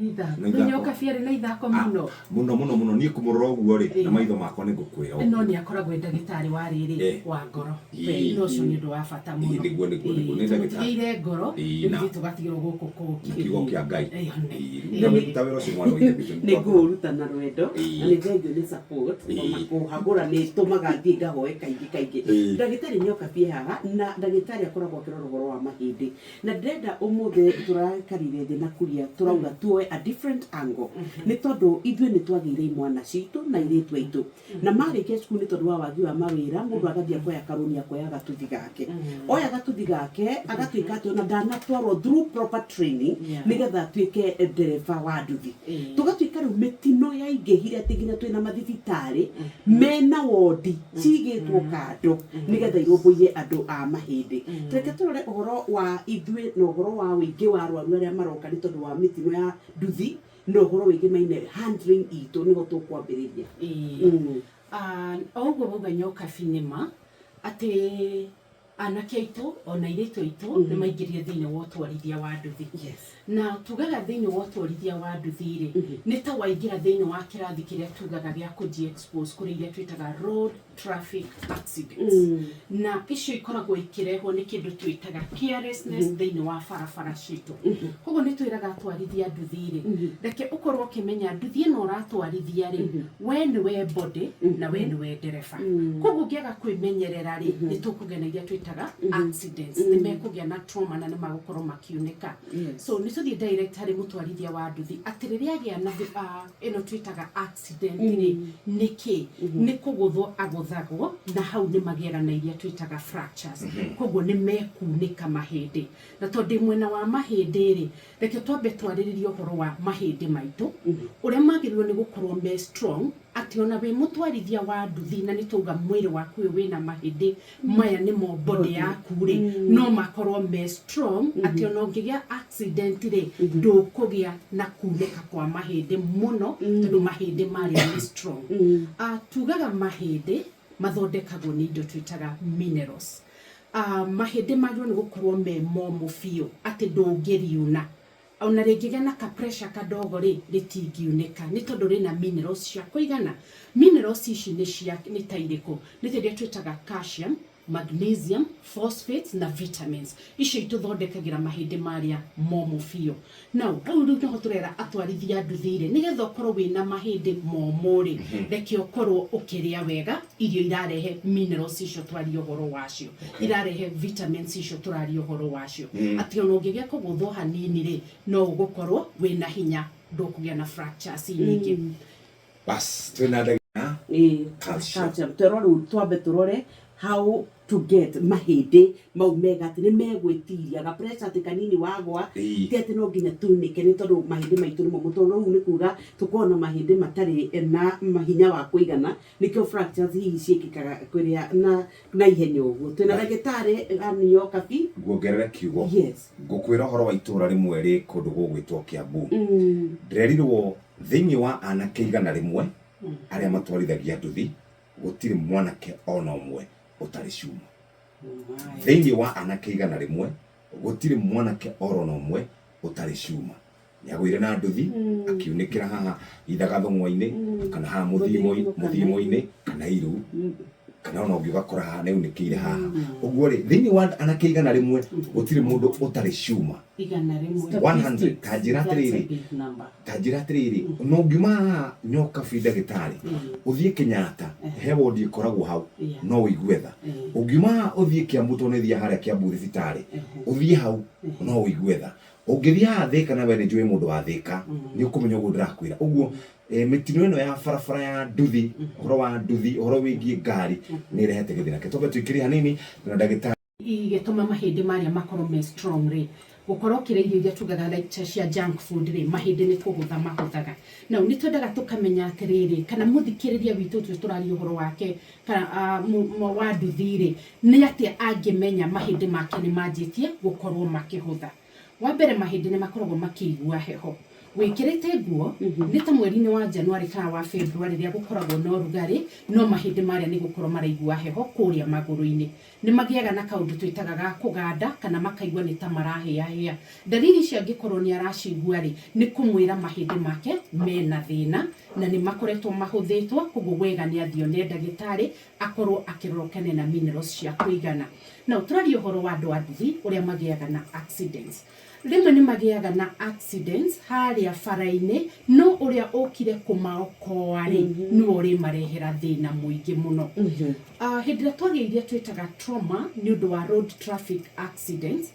Ithako. Na ithako. Nyoka biarĩ na ithako Ah, mũno. Mũno mũno mũno. Niĩ kũmũrora ũguo rĩ, na Ĩĩ. maitho makwa nĩ ngũkwĩra ũguo. No nĩ akoragwo e ndagĩtarĩ wa rĩrĩ, wa ngoro. Ĩĩ. Na ũcio nĩ ũndũ wa bata Ĩĩ, mũno. nĩguo, nĩ Ĩĩ, ndagĩtarĩ. tũmũtigĩire ngoro, Ĩĩ, rĩu na ithuĩ tũgatigĩrwo gũkũ kũngĩ. Na kiugo kĩa Ngai. Ĩĩ, one. Ĩĩ, Ĩĩ. rĩu ta wĩra ũcio mwarĩ wa Ithe witũ Nĩ ngũũruta na rwendo, Ĩĩ. na nĩ thengiũ nĩ support, ona kũhagũra nĩ ĩtũmaga thiĩ ngahoe kaingĩ kaingĩ. Ndagĩtarĩ Nyokabi e haha, na ndagĩtarĩ akoragwo akĩrora ũhoro wa mahĩndĩ. Na ndĩrenda ũmũthĩ tũraikarire thĩ na kuria tũrauga tuoe a different angle, nĩ tondũ ithuĩ nĩ twagĩire imwana citũ na airĩtu aitũ, na marĩkia cukuru nĩ tondũ wa wagi wa mawĩra, mũndũ agathiĩ akoya karũni, akoya gatuthi gake, oya gatuthi gake agatuĩka atĩ ona ndanatwarwo through proper training nĩgetha atuĩke ndereba wa nduthi. Tũgatuĩka rĩu mĩtino yaingĩhire atĩ nginya twĩna mathibitarĩ mena wondi cigĩtwo kando nĩgetha irũmbũiye andũ a mahĩndĩ. Reke tũrore ũhoro wa ithuĩ na ũhoro wa ũingĩ wa arwaru arĩa maroka nĩ tondũ wa mĩtino ya nduthi na ũhoro wĩgĩmaine handling itũ nĩho tũkwambĩrĩria. Ĩĩ. Ah, o ũguo wauga Nyokabi, nĩma atĩ anake aitũ ona airĩtu aitũ nĩ maingĩrire thĩinĩ wa ũtwarithia wa nduthi. Na tugaga thĩinĩ wa ũtwarithia wa nduthi rĩ, nĩ ta waingĩra thĩinĩ wa kĩrathi kĩrĩa tugaga gĩa kũji expose kũrĩ iria twĩtaga road traffic accidents. Na icio ikoragwo ikĩrehwo nĩ kĩndũ twĩtaga carelessness thĩinĩ wa barabara citũ. Koguo nĩ twĩraga atwarithia nduthi rĩ, reke ũkorwo ũkĩmenya nduthi ĩno ũratwarithia rĩ, we nĩwe body na we nĩwe ndereba. Koguo ũngĩaga kwĩmenyerera rĩ, nĩ tũkũgĩa na iria twĩtaga accidents, nĩ mekũgĩa na trauma na nĩ magũkorwo makiunĩka. So nĩ tũthiĩ direct harĩ mũtwarithia wa nduthi, atĩ rĩrĩa agĩa na ĩno twĩtaga accident rĩ, nĩ kĩ? Nĩ kũgũthwo agũthagwo, na hau nĩ magĩaga na iria twĩtaga fractures. Koguo nĩ mekunĩka mahĩndĩ. Na tondũ ndĩ mwena wa mahĩndĩ rĩ, reke twambe twarĩrĩrie ũhoro wa mahĩndĩ maitũ, ũrĩa magĩrĩirwo nĩ gũkorwo me strong, atĩ ona wĩ mũtwarithia wa nduthi, na nĩ twauga mwĩrĩ waku ũyũ wĩna mahĩndĩ maya nĩmo body yaku rĩ, no makorwo me strong atĩ ona ũngĩgĩa accident rĩ, ndũkũgĩa na kunĩka kwa mahĩndĩ mũno, tondũ mahĩndĩ marĩa nĩ strong. Ah, tugaga mahĩndĩ mathondekagwo nĩ indo twĩtaga minerals. Ah, mahĩndĩ magĩrĩirwo nĩ gũkorwo me momũ biũ atĩ ndũngĩriuna. Ona rĩngĩgĩa na ka pressure kadogo rĩ, rĩtingiunĩka nĩ tondũ rĩna minerals cia kũigana. Minerals ici nĩ cia nĩ ta irĩkũ? Nĩ ta iria twĩtaga calcium, magnesium, phosphates na vitamins. Icio itũthondekagĩra mahĩndĩ marĩa momũ biũ. Now, hau rĩu nĩho tũrera atwarithia nduthi rĩ, nĩgetha ũkorwo wĩna mahĩndĩ momũ rĩ, reke ũkorwo ũkĩrĩa wega irio irarehe minerals icio twaria ũhoro wacio, irarehe vitamins icio tũraria ũhoro wacio, atĩ ona ũngĩgĩa kũgũthwo hanini rĩ, no ũgũkorwo wĩna hinya, ndũkũgĩa na fractures nyingĩ. Bas, twĩna ndagĩtarĩ. Ĩĩ, Calcium. Calcium. Twerwo rĩu twambe tũrore how to get mahĩndĩ mau mega atĩ nĩ megwĩtiria ga pressure atĩ kanini wagwa, ti atĩ no nginya tunĩke, nĩ tondũ mahĩndĩ maitũ nĩ momũ, tondũ rĩu nĩ kuga tũkoragwo na mahĩndĩ matarĩ na hinya wa kũigana, nĩkĩo fractures hihi ciĩkĩkaga kũrĩa na ihenya ũguo. Twĩna ndagĩtarĩ Anio Kabi. Nguongerere kiugo. Yes. Ngũkwĩra ũhoro wa itũra rĩmwe rĩ kũndũ gũgwĩtwo Kiambu. Ndĩrerirwo thĩinĩ wa anake 100 arĩa matwarithagia nduthi, gũtirĩ mwanake ona ũmwe ũtarĩ cuma. Thĩinĩ wa anake 100 gũtirĩ mwanake oro na ũmwe ũtarĩ cuma. Nĩagũire na nduthi, akiunĩkĩra haha itha gathũng'wa-inĩ, kana haha mũthimo-inĩ, kana iru, kana ona ũngĩ ũgakora haha nĩaunĩkĩire haha. Ũguo rĩ, thĩinĩ wa anake 100 gũtirĩ mũndũ ũtarĩ cuma. 100. 100. Ta njĩra That's a atĩrĩrĩ, big number. Ta njĩra atĩrĩrĩ, no ngiuma haha Nyokabi ndagĩtarĩ, ũthiĩ Kenyatta, he wondi ĩkoragwo hau, no ũigue tha. Ũngiuma haha ũthiĩ Kiambu, tondũ nĩ thiaga harĩa Kiambu thibitarĩ, ũthiĩ hau no ũigue tha. Ũngĩthiĩ haha Thĩka, na we nĩ njũĩ mũndũ wa Thĩka, nĩ ũkũmenya ũguo ndĩrakwĩra. Ũguo mĩtino ĩno ya barabara ya nduthi, ũhoro wa nduthi, ũhoro wĩgiĩ ngari, nĩ ĩrehete gĩthĩna. Reke twambe tũikĩrie hanini na ndagĩtarĩ. Igĩtũma mahĩndĩ marĩa makorwo me strong rĩ, gũkorwo ũkĩrĩa irio iria tugaga like ta cia junk food rĩ, mahĩndĩ nĩ kũhũtha mahũthaga. Now nĩ twendaga tũkamenya atĩrĩrĩ, kana mũthikĩrĩria witũ ũcio tũraria ũhoro wake kana wa nduthi rĩ, nĩ atĩa angĩmenya mahĩndĩ make nĩ manjĩtie gũkorwo makĩhũtha? Wa mbere, mahĩndĩ nĩ makoragwo makĩigua heho. Wĩkĩrĩte nguo nĩ ta mweri-inĩ wa January kana wa February rĩrĩa gũkoragwo na ũrugarĩ, no mahĩndĩ marĩa nĩ gũkorwo maraigua heho kũrĩa magũrũ-inĩ. Nĩ magĩaga na kaũndũ twĩtaga ga kũganda kana makaigua nĩ ta marahĩahĩa. Ndariri icio angĩkorwo nĩ aracigua rĩ, nĩ kũmwĩra mahĩndĩ make mena thĩna na nĩ makoretwo mahũthĩtwo, koguo wega nĩ athiĩ one ndagĩtarĩ akorwo akĩrorwo kana ena minerals cia kũigana. Now tũraria ũhoro wa andũ a nduthi ũrĩa magĩaga na accidents. Rĩmwe nĩ magĩaga na accidents harĩa bara-inĩ, no ũrĩa ũkire kũmaokoa rĩ, nĩwe ũrĩmarehera thĩna mũingĩ mũno. Hĩndĩ ĩrĩa twagĩa iria twĩtaga trauma nĩ ũndũ wa road traffic accidents,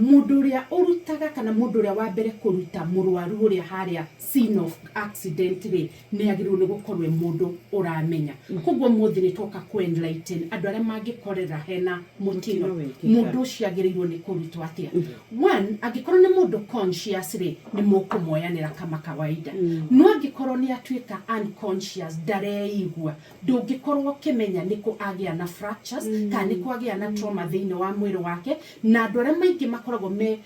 mũndũ ũrĩa ũrutaga kana mũndũ ũrĩa wa mbere kũruta mũrwaru ũrĩa harĩa scene of accident rĩ, nĩ agĩrĩirwo nĩ gũkorwo e mũndũ ũramenya. Koguo ũmũthĩ nĩ twoka kũ enlighten andũ arĩa mangĩkorera hena mũtino, Mũtino wekĩka. Mũndũ ũcio agĩrĩirwo nĩ kũrutwo atĩa. One, angĩkorwo nĩ mũndũ conscious rĩ, nĩ mũkũmoyanĩra kama kawaida. No angĩkorwo nĩ atuĩka unconscious, ndareigua, ndũngĩkorwo ũkĩmenya nĩkũ agĩa na fractures kana nĩkũ agĩa na trauma thĩinĩ wa mwĩrĩ wake. Na andũ arĩa maingĩ makoragwo me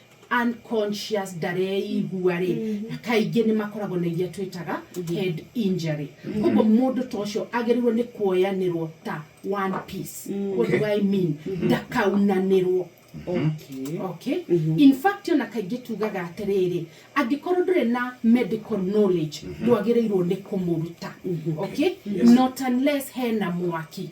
unconscious, ndareigua rĩ, kaingĩ nĩ makoragwo na iria twĩtaga head injury. Koguo mũndũ ta ũcio agĩrĩirwo nĩ kuoyanĩrwo ta one piece. What do I mean? Ndakaunanĩrwo. Okay, in fact ona kaingĩ tugaga atĩrĩrĩ, angĩkorwo ndũrĩ na medical knowledge, ndwagĩrĩirwo nĩ kũmũruta, okay? Not unless hena mwaki,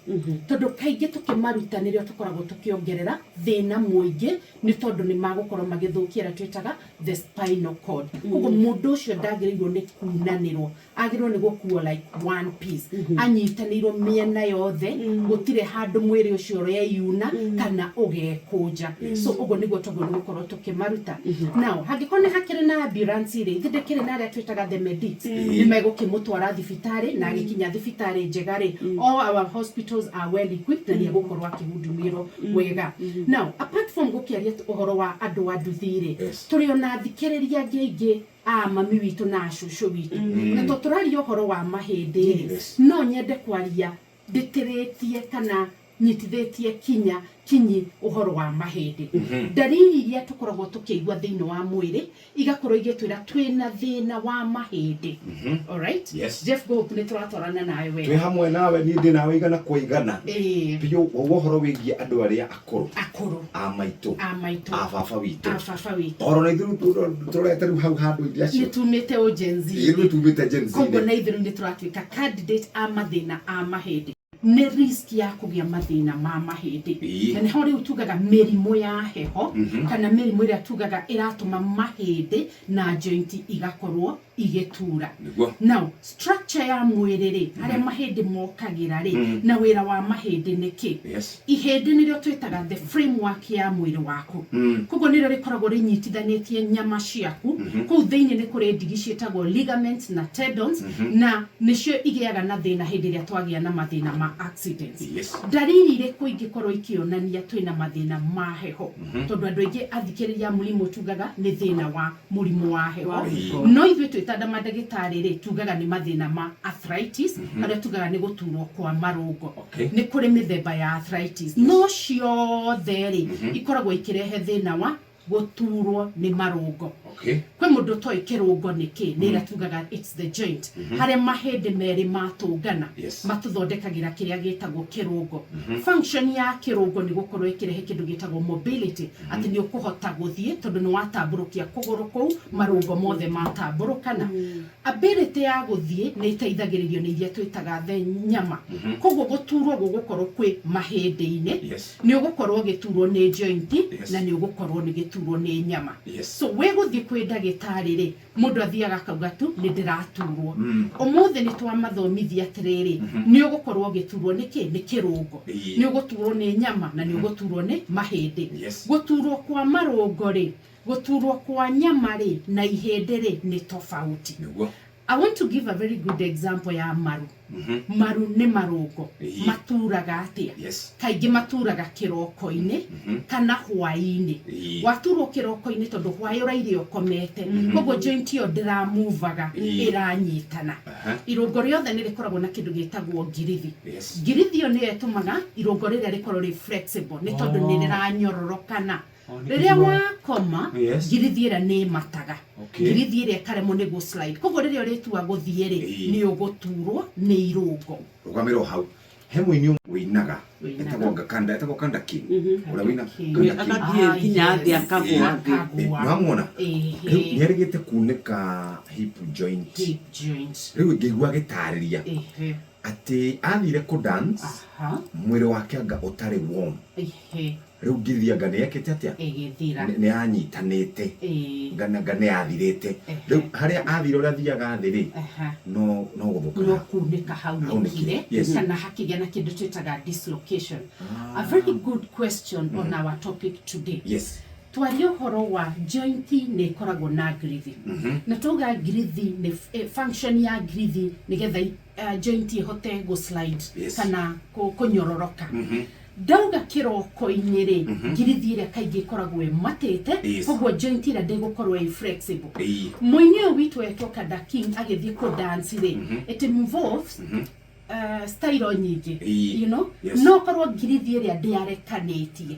tondũ kaingĩ tũkĩmaruta nĩrĩo tũkoragwo tũkĩongerera thĩna mũingĩ, nĩ tondũ nĩ magũkorwo magĩthũkia ĩrĩa twĩtaga the spinal cord. Koguo mũndũ ũcio ndagĩrĩirwo nĩ kunanĩrwo, agĩrĩirwo nĩ gũkuo like one piece, anyitanĩirwo mĩena yothe, gũtirĩ handũ mwĩrĩ ũcio ũreyuna kana ũgekũnja. So ũguo nĩguo twagĩrĩirwo nĩ gũkorwo tũkĩmaruta. Now hangĩkorwo nĩ hakĩrĩ na ambulance rĩ, ithe ndĩkĩrĩ na arĩa twĩtaga the medics, nĩ megũkĩmũtwara thibitarĩ, na agĩkinya thibitarĩ njega rĩ, all our hospitals are well equipped na nĩ egũkorwo akĩhudumirwo wega. Now apart from gũkĩaria ũhoro wa andũ a nduthi rĩ, tũrĩ ona athikĩrĩria angĩ aingĩ a mami witũ na acũcũ witũ, na to tũraria ũhoro wa mahĩndĩ rĩ, no nyende kwaria ndĩtĩrĩtie kana nyitithĩtie kinya kinyi ũhoro wa mahĩndĩ. Ndariri iria tũkoragwo tũkĩigua thĩinĩ wa mwĩrĩ igakorwo igĩtwĩra twĩna thĩna wa mahĩndĩ. Alright? Yes. Jeff Gope, nĩ tũratwarana nawe Twĩ wega. Hamwe nawe, niĩ ndĩ nawe igana kwa igana biũ. Wauga ũhoro wĩgiĩ andũ arĩa akũrũ, akũrũ, a maitũ, a maitũ, a baba witũ, a baba witũ, oro na ithuĩ tũrorete rĩu hau handũ iria nĩ cio tumĩte ũ Gen Z. Rĩu tumĩte Gen Z. Koguo na ithuĩ rĩu nĩ tũratuĩka candidate a mathĩna a mahĩndĩ, nĩ risk ya kũgĩa mathĩna ma mahĩndĩ. Na nĩho rĩu tugaga mĩrimũ ya heho kana mĩrimũ ĩrĩa tugaga ĩratũma mahĩndĩ na joint igakorwo igĩtura. Now structure ya mwĩrĩ rĩ, harĩa mahĩndĩ mokagĩra rĩ, na wĩra wa mahĩndĩ nĩ kĩ? Ihĩndĩ nĩrĩo twĩtaga the framework ya mwĩrĩ waku. Koguo nĩrĩo rĩkoragwo rĩnyitithanĩtie nyama ciaku. Kũu thĩinĩ nĩ kũrĩ ndigi ciĩtagwo ligaments na tendons, na nĩcio igĩaga na thĩna hĩndĩ ĩrĩa twagĩa na mathĩna ma accidents. Ndariri irĩkũ ingĩkorwo ikĩonania twĩna mathĩna ma heho? Tondũ andũ aingĩ athikĩrĩria mũrimũ tugaga nĩ thĩna wa mũrimũ wa heho, Wa heho. No ithuĩ twĩ ta mandagĩtarĩ rĩ, tugaga nĩ mathĩna ma arthritis, harĩa tugaga nĩ gũturwo kwa marũngo. Nĩ kũrĩ mĩthemba ya arthritis, no ciothe rĩ, ikoragwo ikĩrehe thĩna wa gũturwo nĩ marũngo. Kwĩ mũndũ ũtoĩ kĩrũngo nĩ kĩ? Nĩ ĩrĩa tugaga it's the joint harĩa mahĩndĩ merĩ matũngana, matũthondekagĩra kĩrĩa gĩtagwo kĩrũngo. Function ya kĩrũngo nĩ gũkorwo ĩkĩrehe kĩndũ gĩtagwo mobility, atĩ nĩ ũkũhota gũthiĩ tondũ nĩ watambũrũkia kũgũrũ kũu, marũngo mothe matambũrũkana. Ability ya gũthiĩ nĩ ĩteithagĩrĩrio nĩ iria twĩtaga the nyama. Koguo gũturwo gũgũkorwo kwĩ mahĩndĩ-inĩ, nĩ ũgũkorwo ũgĩturwo nĩ joint, na nĩ ũgũkorwo nĩ gĩturwo nĩ nyama. So wĩ gũthiĩ kwĩ ndagĩtarĩ rĩ, mũndũ athiaga akauga tu nĩ ndĩraturwo. Ũmũthĩ nĩ twamathomithia atĩrĩrĩ, nĩ ũgũkorwo ũgĩturwo nĩ kĩ? Nĩ kĩrũngo, nĩ ũgũturwo nĩ nyama, na nĩ ũgũturwo nĩ mahĩndĩ. Gũturwo kwa marũngo rĩ, gũturwo kwa nyama rĩ, na ihĩndĩ rĩ, nĩ tofauti. I want to give a very good example ya maru. Maru nĩ marũngo. Maturaga atĩa? Kaingĩ maturaga kĩroko-inĩ kana hwaĩ-inĩ. Waturwo kĩroko-inĩ tondũ hwaĩ ũraire ũkomete, koguo joint ĩyo ndĩramuvaga, ĩranyitana. Irũngo rĩothe nĩ rĩkoragwo na kĩndũ gĩtagwo ngirithi. Ngirithi ĩyo nĩyo ĩtũmaga irũngo rĩrĩa rĩkorwo rĩ flexible, nĩ tondũ nĩ rĩranyororokana. Oh, nĩ Rĩrĩa kĩgua. wakoma, ngirithi ĩrĩa nĩ ĩmataga, ngirithi ĩrĩa ĩkaremwo nĩ gũ-slide, koguo rĩrĩa ũrĩtua gũthiĩ rĩ, nĩ ũgũturwo nĩ irũngo. Rũgamĩrwo hau he mũini ũmwe wĩinaga. Wĩinaga. Etagwo Ngakanda, etagwo Kanda King, ũrĩa wĩina King. Kanda King. Agathiĩ Ah, nginya thĩ, yes. akagwa thĩ. Akagwa. Nĩwamwona rĩu Ehe. nĩerĩgĩte kunĩka hip joint. Hip joint. Rĩu ngĩigua agĩtarĩria atĩ athire kũ dance, mwĩrĩ wake anga ũtarĩ warm. Rĩu ngirithi anga nĩ yekĩte atĩa? Ĩgĩthira. Nĩ yanyitanĩte. Ngana nĩ yathirĩte. Rĩu harĩa athire, ũrĩa athiaga thĩ rĩ, no gũthũka. No kunĩka haunĩkire. Haunĩkire, yes. Kana hakĩgĩa na kĩndũ twĩtaga dislocation. A very good question on our topic today. Twaria ũhoro wa joint, nĩ ĩkoragwo na ngirithi, na twauga ngirithi nĩ function ya ngirithi nĩgetha joint ĩhote gũ slide kana kũnyororoka. Ndauga kĩroko-inĩ rĩ, ngirithi ĩrĩa kaingĩ ĩkoragwo ĩmatĩte, koguo joint ĩrĩa ndĩgũkorwo ĩ flexible. Mũini ũyũ witũ etwo Kada King agĩthiĩ kũ dance rĩ, it involves style nyingĩ, no korwo ngirithi ĩrĩa ndĩarekanĩtie.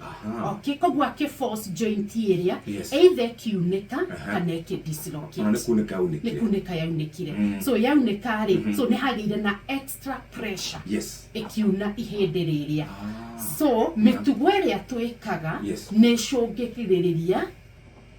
Okay, koguo akĩ force joint ĩrĩa, either ĩkiunĩka kana ĩkĩ dislocate. Ona nĩ kunĩka Nĩ yaunĩkire. Kunĩka yaunĩkire. So yaunĩka rĩ, so nĩ hagĩire na extra pressure ĩkiuna ihĩndĩ rĩrĩa. So mĩtugo ĩrĩa twĩkaga nĩ ĩcũngĩrĩria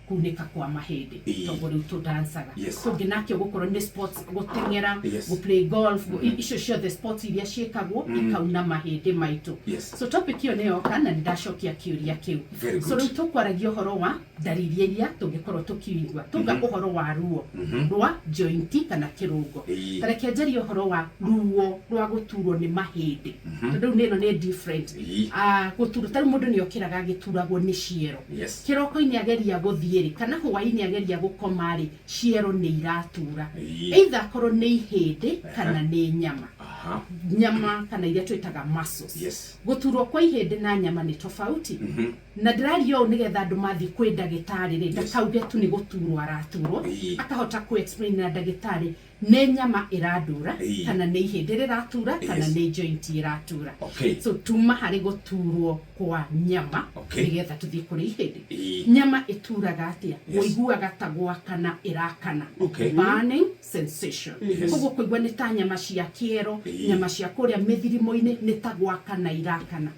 kunĩka kwa mahĩndĩ, tondũ rĩu tũdancaga, kũngĩ nakĩo gũkorwo nĩ sports, gũteng'era, gũplay golf, icio ciothe sports iria ciĩkagwo ikauna mahĩndĩ maitũ. So topic ĩyo nĩyoka na nĩndacokia kĩũria kĩu. Very So good. rĩu tũkwaragia ũhoro wa ndariri iria tũngĩkorwo tũkĩigua, tuga ũhoro wa ruo rwa joint kana kĩrũngo. Tareke njarie ũhoro wa ruo rwa gũturwo nĩ mahĩndĩ, tondũ rĩu nĩ ĩno nĩ different. Ah, gũturwo, tarĩu mũndũ nĩ okĩraga agĩturagwo nĩ ciero. Kĩroko-inĩ ageria gũthiĩ rĩ, kana hwaĩ-inĩ ageria gũkoma rĩ, ciero nĩ iratura. Either akorwo nĩ ihĩndĩ kana nĩ nyama. Nyama kana iria twĩtaga muscles. Gũturwo kwa ihĩndĩ na nyama nĩ tofauti, na ndĩraria ũũ nĩgetha andũ mathiĩ kwĩ ndagĩtarĩ rĩ, ndakauge tu nĩ gũturwo araturwo. Akahota kũ explain na ndagĩtarĩ nĩ nyama ĩrandura, kana nĩ ihĩndĩ rĩratura, kana nĩ joint ĩratura. So tuma harĩ gũturwo kwa nyama nĩgetha tũthiĩ kũrĩ ihĩndĩ. Nyama ĩturaga atĩa? Ũiguaga ta gwakana ĩrakana. Burning sensation. Koguo kũigua nĩ ta nyama cia kĩero, nyama cia kũrĩa mĩthirimo-inĩ, nĩ ta gwakana irakana.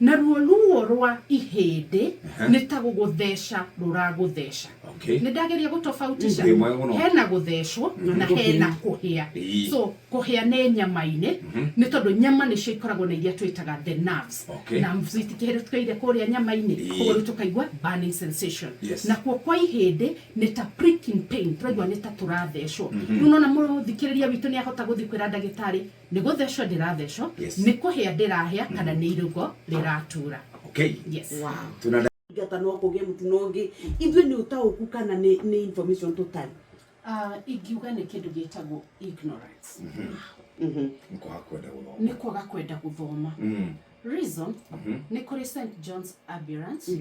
Naruo ruo rwa ihĩndĩ nĩ ta gũgũtheca rũragũtheca. Nĩ ndageria gũtofautisha. Wĩ mwega mũno. Hena gũthecwo na hena kũhĩa. So kũhĩa nĩ nyama-inĩ, nĩ tondũ nyama nĩcio ikoragwo na iria twĩtaga the nerves. Nerves itikĩhĩtũkĩire kũrĩa nyama-inĩ, koguo rĩu tũkaigua burning sensation. Nakuo kwa ihĩndĩ nĩ ta pricking pain, tũraigua nĩ ta tũrathecwo. Rĩu nona mũthikĩrĩria witũ nĩ ahota gũthiĩ kwĩra ndagĩtarĩ nĩ gũthecwo ndĩrathecwo, nĩ kũhĩa ndĩrahĩa, kana nĩ irũngo rĩratura. Yes. Wow. Tuna Ngata no kũgĩe mũtino ũngĩ, ithuĩ nĩ ũtaũku kana nĩ information tũtarĩ? Ingiuga nĩ kĩndũ gĩtagwo ignorance. Nĩ kwaga kwenda gũthoma. Nĩ kwaga kwenda gũthoma. Reason, nĩ kũrĩ St John's Ambulance,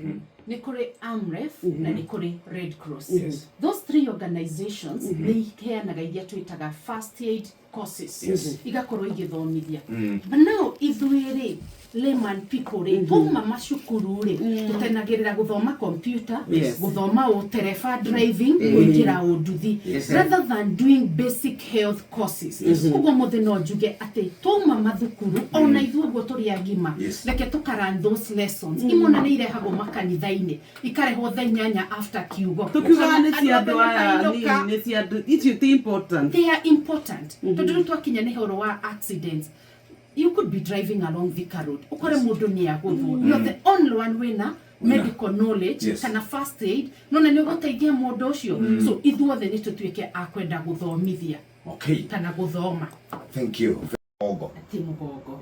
nĩ kũrĩ AMREF, na nĩ kũrĩ Red Cross. Those three organizations nĩ iheanaga iria twĩtaga first aid courses, igakorwo igĩthomithia. But now ithuĩ rĩ, layman people rĩ, twauma macukuru rĩ, tũtenagĩrĩra gũthoma computer, gũthoma ũtereba, driving, kũingĩra ũnduthi, rather than doing basic health courses. Koguo mũthĩ no njuge atĩ twauma mathukuru, ona ithuĩ ũguo tũrĩ agima, reke tũkaran those lessons. Imwe nĩ irehagwo makanitha-inĩ, ikarehwo thaa 8 after kiugo. Tũkiugaga nĩ cia Andũ andũ othe aya nĩmainũka. nini, nĩ cia andũ icio ti important. They are important, tondũ rĩu twakinya nĩ horo wa accidents, you could be driving along Thika Road, ukore mũndũ nĩ agũthwo, you're the only one wĩna medical knowledge kana first aid, nona nĩ ũgũteithia mũndũ ũcio. So ithuothe nĩ tũtuĩke a kwenda gũthomithia kana gũthoma. Thank you. Mũgongo. Ti mũgongo.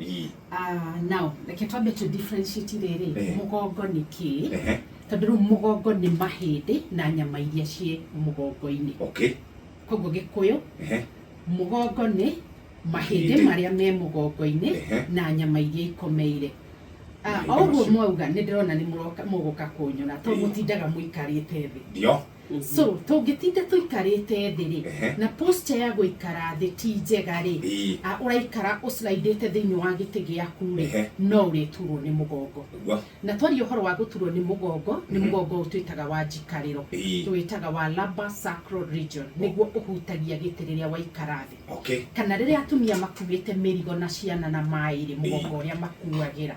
Ah, now reke twambe to differentiate rĩrĩ. Mũgongo nĩ kĩĩ? Tondũ rĩu mũgongo nĩ mahĩndĩ na nyama iria ciĩ mũgongo-inĩ. Koguo Gĩkũyũ, mũgongo nĩ mahĩndĩ Mahĩndĩ. marĩa me mũgongo-inĩ na nyama iria ikomeire. Ah, Mahĩndĩ o ũguo macio. mwauga nĩ ndĩrona nĩ mũroka, mũgũka kũnyona tondũ mũtindaga mũikarĩte thĩ. Ndio. So tũngĩtinda tũikarĩte thĩ rĩ, na posture ya gũikara thĩ ti njega rĩ, ũraikara ũslidĩte thĩinĩ wa gĩtĩ gĩaku rĩ, no ũrĩturwo nĩ mũgongo. Na twaria ũhoro wa gũturwo nĩ mũgongo, nĩ mũgongo ũyũ twĩtaga wa njikarĩro, tũwĩtaga wa lumbar sacral region, nĩguo ũhutagia gĩtĩ rĩrĩa waikara thĩ. Kana rĩrĩa atumia makuĩte mĩrigo na ciana na maĩ rĩ, mũgongo ũrĩa makuagĩra.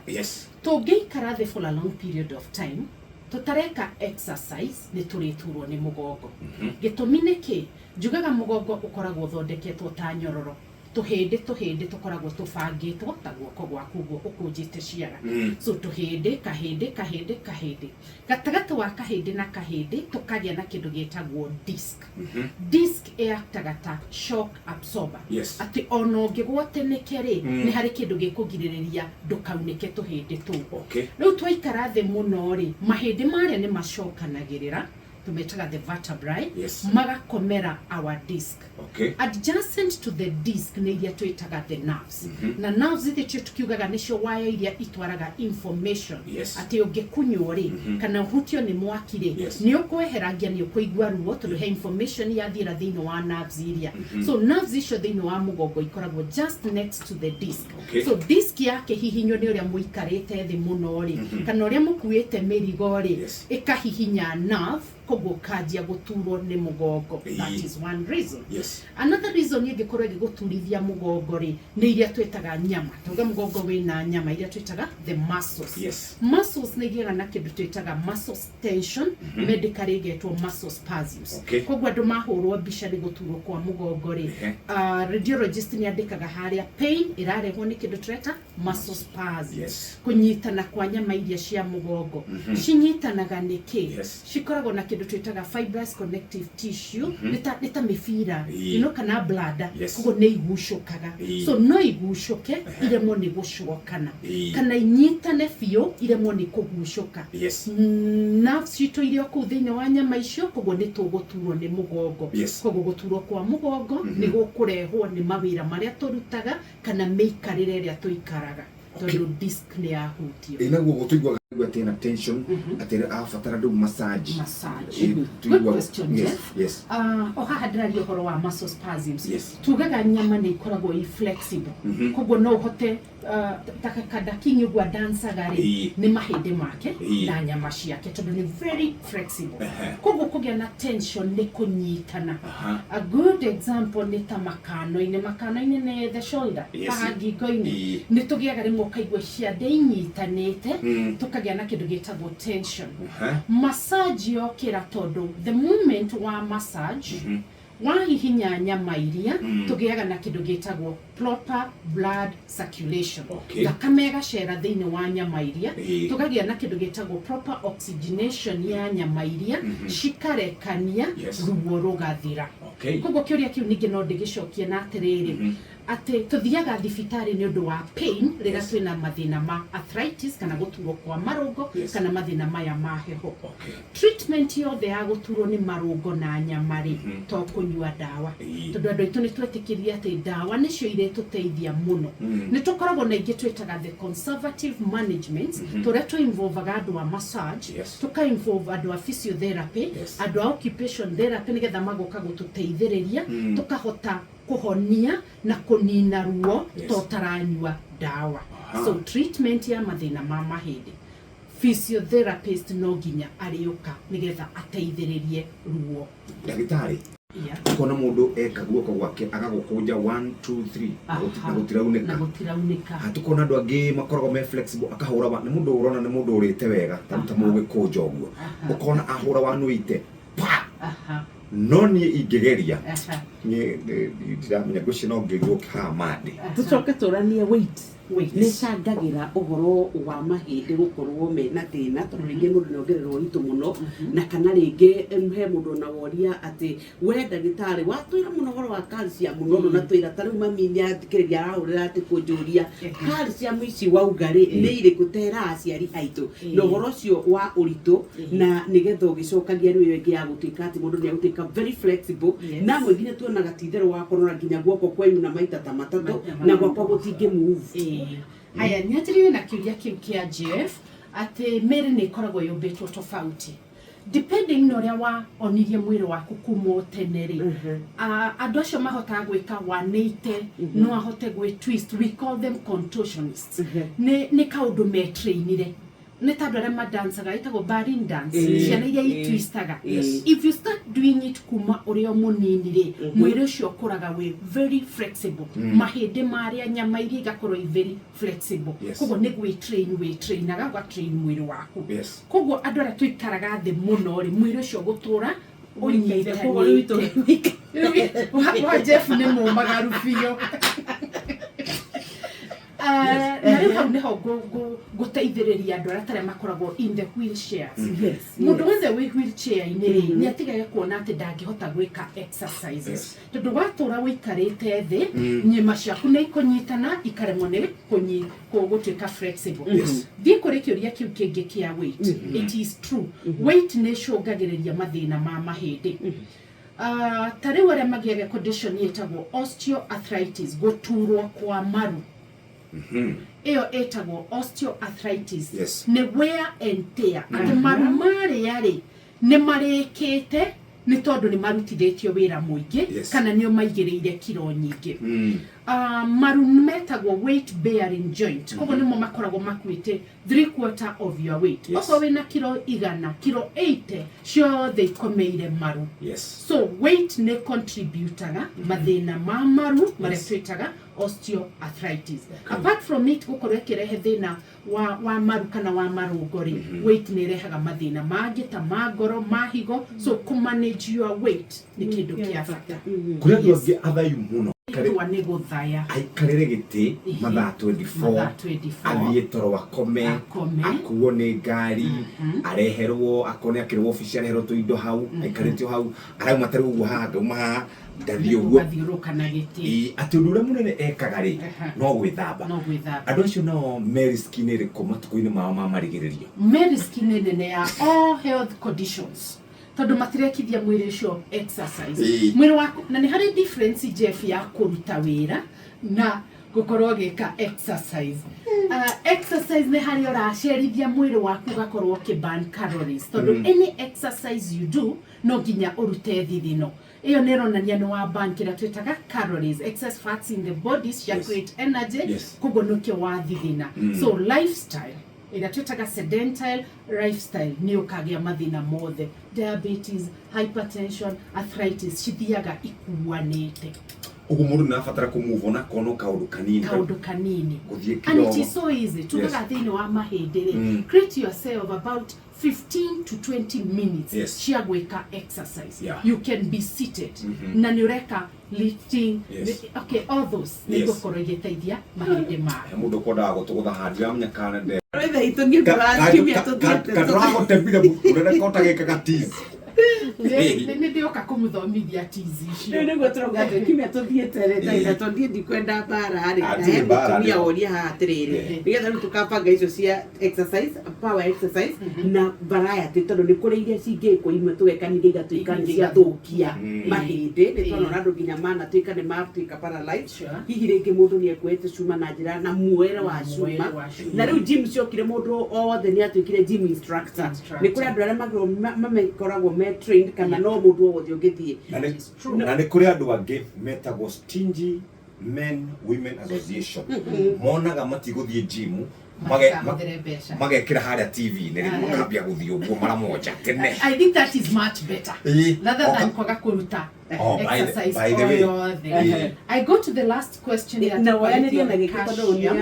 Tũngĩikara thĩ for a long period of time tũtareka exercise, nĩ tũrĩturwo nĩ mũgongo. Gĩtũmi nĩ kĩ? Njugaga mũgongo ũkoragwo ũthondeketwo ta nyororo, tũhĩndĩ tũhĩndĩ tũkoragwo tũbangĩtwo ta guoko gwaku ũguo ũkũnjĩte ciara. So tũhĩndĩ, kahĩndĩ, kahĩndĩ, kahĩndĩ, gatagatĩ wa kahĩndĩ na kahĩndĩ tũkagĩa na kĩndũ gĩtagwo disc. Disc ĩactaga ta shock absorber, atĩ ona ũngĩgwateneke rĩ, nĩ harĩ kĩndũ gĩkũgirĩrĩria ndũkaunĩke tũhĩndĩ tũu. Rĩu twaikara thĩ mũno rĩ, mahĩndĩ marĩa nĩ macokanagĩrĩra, tũmetaga the vertebrae, magakomera our disc. Adjacent to the disc nĩ iria twĩtaga the nerves. Na nerves ithi tukiugaga nĩcio waya iria itwaraga information, atĩ ũngĩkunywo rĩ, kana ũhutio nĩ mwaki rĩ, nĩ ũkweherangia, nĩ ũkũigua ruo, tondũ he information yathiĩra thĩinĩ wa nerves iria. So nerves icio thĩinĩ wa mũgongo ikoragwo just next to the disc. So disc yakĩhihinywo nĩ ũrĩa mũikarĩte thĩ mũno rĩ, kana ũrĩa mũkuĩte mĩrigo rĩ, ĩkahihinya nerve, koguo ũkanjia gũturwo nĩ mũgongo. That is one reason. Another reason ĩngĩkorwo ĩgĩgũturithia mũgongo rĩ, nĩ iria twĩtaga nyama. Tuge mũgongo wĩna nyama iria twĩtaga the muscles. Muscles nĩ igĩaga na kĩndũ twĩtaga muscle tension, medically ĩgetwo muscle spasms. Koguo andũ mahũrwo mbica nĩ gũturwo kwa mũgongo rĩ, radiologist nĩ andĩkaga harĩa pain ĩrarehwo nĩ kĩndũ tũreta muscle spasms. Kũnyitana kwa nyama iria cia mũgongo. Cinyitanaga nĩkĩ? Cikoragwo na kĩndũ twĩtaga fibrous connective tissue, nĩ ta mĩbira, kana bladder. Koguo nĩ igucũkaga. So no igucũke iremwo nĩ gũcokana, kana inyitane biũ iremwo nĩ kũgucũka. Nerves citũ irĩ o kũu thĩinĩ wa nyama icio, koguo nĩ tũgũturwo nĩ mũgongo. Koguo gũturwo kwa mũgongo nĩ gũkũrehwo nĩ mawĩra marĩa tũrutaga kana mĩikarĩre ĩrĩa tũikaraga, tondũ disc nĩ yahutio. Ĩ naguo ũguo tũiguaga atĩ ena tension, atĩ abatara rĩu massage. Massage. Ĩ, Good question, Jeff. O haha ndĩraria ũhoro wa muscle spasms. Tugaga nyama nĩ ikoragwo i flexible, koguo no ũhote ta Kadakinyi ũguo adancaga rĩ, nĩ mahĩndĩ make na nyama ciake, tondũ nĩ very flexible. Koguo kũgĩa na tension nĩ kũnyitana. A good example nĩ ta makano-inĩ. Makano-inĩ nĩ the shoulder, haha ngingo-inĩ. Nĩ tũgĩaga rĩmwe ũkaigua ciande inyitanĩte, tũkagĩa na kĩndũ gĩtagwo tension. Massage yokĩra, tondũ the moment wa massage wahihinya nyama iria, tũgĩaga na kĩndũ gĩtagwo proper blood circulation. Thakame ĩgacera thĩinĩ wa nyama iria, tũkagĩa na kĩndũ gĩtagwo proper oxygenation ya nyama iria, cikarekania, ruo rũgathira. Koguo kĩũria kĩu ningĩ no ndĩgĩcokie na atĩrĩrĩ, atĩ tũthiaga thibitarĩ nĩ ũndũ wa pain rĩrĩa twĩna mathĩna ma arthritis kana gũturwo kwa marũngo, kana mathĩna maya ma heho. Treatment yothe ya gũturwo nĩ marũngo na nyama rĩ, to kũnyua ndawa, tondũ andũ aitũ nĩ twetĩkĩrie atĩ ndawa nĩcio irĩtũteithia mũno. Nĩ tũkoragwo na ingĩ twĩtaga the conservative management, tũrĩa tũ-involvaga andũ a massage, tũka involve andũ a physiotherapy, andũ a occupation therapy, nĩgetha magoka gũtũteithĩrĩria, tũkahota kũhonia na kũnina ruo to ũtaranyua ndawa. So treatment ya mathĩna ma mahĩndĩ, physiotherapist no nginya arĩũka nĩgetha ateithĩrĩrie ruo. Ndagĩtarĩ, ukona mũndũ eka guoko gwake agagũkũnja 1 2 3 na gũtiraunĩka. Na gũtiraunĩka. Tukona andũ angĩ makoragwo me flexible, akahũra wa nĩ mũndũ ũrona nĩ mũndũ ũrĩte wega ta ta mũgĩkũnja ũguo, ũkona ahũra 180 pa. No niĩ ingĩgeria, niĩ ndiramenya, ngwĩciria no ngĩrwo haha mandĩ. Tũcoke tũranie weight. Weight. Nĩ ĩcangagĩra ũhoro wa mahĩndĩ gũkorwo mena thĩna, tondũ rĩngĩ mũndũ nĩ ongererwo ũritũ mũno, na kana rĩngĩ he mũndũ ona woria atĩ we ndagĩtarĩ watwĩra mũno ũhoro wa calcium mũno, ndũnatwĩra ta rĩu mami nĩ athikĩrĩria arahũrĩra atĩ kũnjũria calcium ici wauga rĩ nĩ irĩkũ, tera aciari aitũ na ũhoro ũcio wa ũritũ, na nĩgetha ũgĩcokagia rĩu ĩyo ĩngĩ ya gũtuĩka atĩ mũndũ nĩ egũtuĩka very flexible. Na amwe nginya tuonaga ti itherũ wa kũrora nginya guoko kwenyu na maita ta matatũ na gwakwa gũtingĩ move. Haya, nyanjĩrĩrie na kĩũria kĩu kĩa Jeff, atĩ mĩĩrĩ nĩ ĩkoragwo yũmbĩtwo tofauti. Depending na ũrĩa waonirie mwĩrĩ waku kuma o tene rĩ, andũ acio mahotaga gwĩka 180, no ahote gwĩ twist, we call them contortionists. Nĩ kaũndũ metrainire, nĩ ta andũ arĩa madancaga, ĩtagwo ballet dance, ciana iria itwistaga. If you start doing it kuma ũrĩ o mũnini rĩ, mwĩrĩ ũcio ũkũraga wĩ very flexible, mahĩndĩ marĩa, nyama iria igakorwo i very flexible. Koguo nĩ gwĩ train, wĩ trainaga, ũga train mwĩrĩ waku. Koguo andũ arĩa tũikaraga thĩ mũno rĩ, mwĩrĩ ũcio gũtũra Koguo rĩu ũnyitanĩte. Wa Jeff nĩ mũmagaru biũ. Na rĩu hau nĩho ngũteithĩrĩria andũ arĩa tarĩa makoragwo in the wheelchairs. Mũndũ wothe wĩ wheelchair-inĩ rĩ, nĩ atigage kuona atĩ ndangĩhota gwĩka exercises, tondũ watũra ũikarĩte thĩ, nyĩma ciaku nĩ ikũnyitana, ikaremwo nĩ gũtuĩka flexible. Thiĩ kũrĩ kĩũria kĩu kĩngĩ kĩa weight. It is true, weight nĩ ĩcũngagĩrĩria mathĩna ma mahĩndĩ. Ta rĩu arĩa magĩaga condition ĩtagwo osteoarthritis, gũturwo kwa maru, ĩyo ĩtagwo osteoarthritis. Nĩ wear and tear, atĩ maru marĩa rĩ, nĩ marĩkĩte nĩ tondũ nĩ marutithĩtio wĩra mũingĩ, kana nĩ maigĩrĩire kiro nyingĩ. Maru metagwo weight bearing joint, koguo nĩmo makoragwo makuĩte three quarter of your weight. Okorwo wĩna kiro 100, kiro 80 ciothe ikomeire maru. So weight nĩ contributaga mathĩna ma maru marĩa twĩtaga osteoarthritis. Apart from it gũkorwo ĩkĩrehe thĩna wa maru kana wa marũngo rĩ, weight nĩ ĩrehaga mathĩna mangĩ ta ma ngoro, ma higo. So kũ manage your weight nĩ kĩndũ kĩa bata. Kũrĩ andũ angĩ athayu mũno. Tua nĩ gũthaya. Aikarĩre gĩtĩ mathaa 24. Mathaa 24. Athiĩ toro, akome. Akome. Akuo nĩ ngari, areherwo, akorwo nĩ akĩrwo obici, areherwo tũindo hau, aikarĩte o hau, arauma tarĩu ũguo haha, ngauma haha, ndathiĩ ũguo. Ũgathiũrũrũka na gĩtĩ. Ĩĩ, atĩ ũndũ ũrĩa mũnene ekaga rĩ, no gwĩthamba. No gwĩthamba. Andũ acio nao me risk-inĩ ĩrĩkũ matukũ-inĩ mao ma marigĩrĩrio? Me risk nĩ nene ya all health conditions, tondũ matirekithia mwĩrĩ ũcio exercise. Mwĩrĩ waku, na nĩ harĩ difference, Jeff, ya kũruta wĩra na gũkorwo ũgĩka exercise. Exercise nĩ harĩa ũracerithia mwĩrĩ waku, ũgakorwo ũkĩ burn calories, tondũ any exercise you do no nginya ũrute thithino. Ĩyo nĩ ĩronania nĩ wa burn kĩrĩa twĩtaga calories, excess fats in the body cia create energy. Koguo nĩkĩo wathithina. So lifestyle ĩrĩa twĩtaga sedentary lifestyle nĩ ũkagĩa mathĩna mothe, diabetes, hypertension, arthritis, cithiaga ikuanĩte. Ũguo mũndũ nĩ arabatara kũ move on akorwo no kaũndũ kanini. Kaũndũ kanini. Gũthiĩ And it kĩrogo. is so easy. Tugaga thĩinĩ wa mahĩndĩ rĩ, create yourself about 15 to 20 minutes cia gwĩka exercise. You can be seated na nĩ ũreka lifting. Okay, all those nĩ igũkorwo igĩteithia mahĩndĩ maku. He mũndũ ũkwendaga gũtũgũtha haha, ndiramenya kana nde Rwetha itũ niĩ kiumia tũthiĩte. Kandũragũtemire mũnene kota gĩkaga tizi. Nĩ ndĩoka kũmũthomithia tizi Rĩu icio. Nĩguo tũrauga atĩ kiumia tũthiĩte rĩ, ndagĩta, tondũ niĩ ndikwenda mbara rĩ, na Hatirĩ he mbara, mũtumia nĩ- woria haha atĩrĩrĩ, nĩgetha rĩu tũkabanga icio cia exercise, power exercise na variety, tondũ nĩ kũrĩ iria cingĩkwo imwe tũgeka ningĩ igatuĩka nĩ ciathũkia mahĩndĩ. Nĩ twana ona andũ nginya manatuĩka nĩ matuĩka paralyzed. Hihi rĩngĩ mũndũ nĩ ekuĩte cuma na njĩra na muoere wa Muoere cuma. Wa cuma. Na rĩu gym ciokire, mũndũ o wothe nĩ atuĩkire gym instructor. Instructor. Nĩ kũrĩ andũ arĩa magĩrĩirwo makoragwo me trained, kana no mũndũ o wothe ũngĩthiĩ? Na It is true. Na nĩ kũrĩ andũ angĩ metagwo Stingy Men Women Association, monaga matigũthiĩ gym Matikahũthĩre mbeca. Magekĩra harĩa TV-inĩ rĩ, makambia gũthiĩ ũguo mara moja tene. I think that is much better rather than kwaga kũruta Oh, exercise by the o way. yothe. I go to the last question ya Na woyanĩrie na gĩkĩ, tondũ calcium.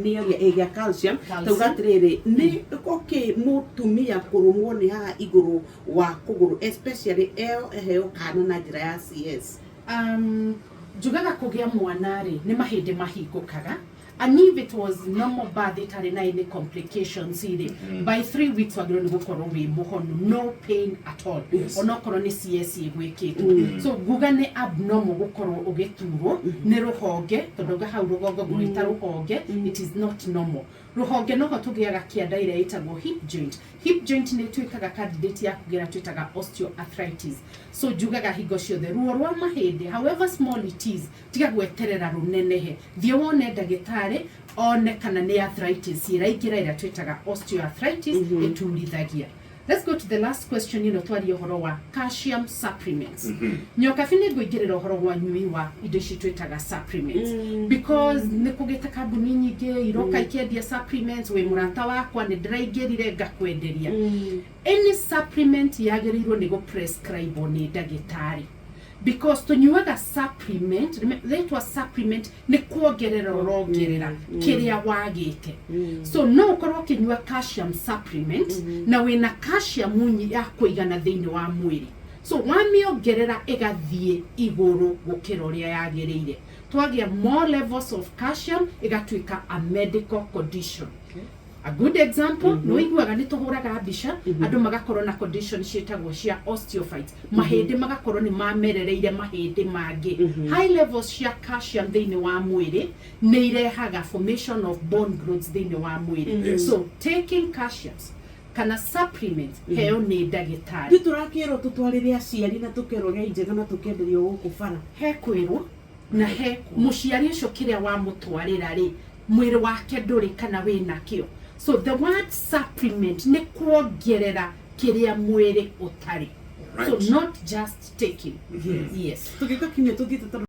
nĩoria ĩgĩa calcium. Calcium. Tauga atĩrĩrĩ, nĩ okay mũtumia kũrũmwo nĩ haha igũrũ wa kũgũrũ, especially eo eheo kana na njĩra ya CS? Njugaga kũgĩa mwana rĩ, nĩ mahĩndĩ mahingũkaga, and if it was normal birth, ĩtarĩ na any complications rĩ, by 3 weeks wagĩrĩirwo nĩ gũkorwo wĩ mũhonu, no pain at all, onokorwo nĩ CS ĩgwĩkĩtwo. So nguga nĩ abnormal gũkorwo ũgĩturwo nĩ rũhonge, tondũ nga hau rũgongo ngũrĩta rũhonge, it is not normal. Rũhonge noho tũgĩaga kĩanda ĩrĩa ĩtagwo hip joint. Hip joint nĩ ĩtuĩkaga candidate ya kũgĩra twĩtaga osteoarthritis. So njugaga hingo ciothe, ruo rwa mahĩndĩ, however small it is, tiga gweterera rũnenehe, thiĩ wone ndagĩtarĩ one kana nĩ arthritis ĩraingĩra, ĩrĩa twĩtaga osteoarthritis, ĩturithagia. Let's go to the last question. Ĩno twarie ũhoro wa calcium supplements. Nyokabi, nĩ ngũingĩrĩra ũhoro wa nyui wa indo ici twĩtaga supplements, because nĩ kũgĩte kambuni nyingĩ iroka ikĩendia supplements. Wĩ mũrata wakwa, nĩ ndĩraingĩrire ngakwenderia. Any supplement yagĩrĩirwo nĩ gũ-prescribe nĩ ndagĩtarĩ, because tũnyuaga supplement, rĩtwa supplement nĩ kuongerera ũrongerera kĩrĩa wagĩte. So no ũkorwo ũkĩnyua calcium supplement na wĩna calcium ya kũigana thĩinĩ wa mwĩrĩ, so wamĩongerera ĩgathiĩ igũrũ gũkĩra ũrĩa yagĩrĩire. Twagĩa more levels of calcium, ĩgatuĩka a medical condition. A good example, nĩ ũiguaga nĩ tũhũraga mbica andũ magakorwo na condition ciĩtagwo cia osteophytes, mahĩndĩ magakorwo nĩ mamerereire mahĩndĩ mangĩ. High levels cia calcium thĩinĩ wa mwĩrĩ nĩ irehaga formation of bone growths thĩinĩ wa mwĩrĩ. So taking calciums kana supplements, heo nĩ ndagĩtarĩ. Ithuĩ tũrakĩrwo tũtwarĩre aciari na tũkerwo gĩa njega na tũkenderio gũkũ bara. He kwĩrwo na he mũciari ũcio kĩrĩa wamũtwarĩra rĩ, mwĩrĩ wake ndũrĩ kana wĩ nakĩo. So the word supplement nĩ kuongerera kĩrĩa mwĩrĩ ũtarĩ. So not just taking. Yes. Tũgĩka kiumia tũthiĩte tondũ.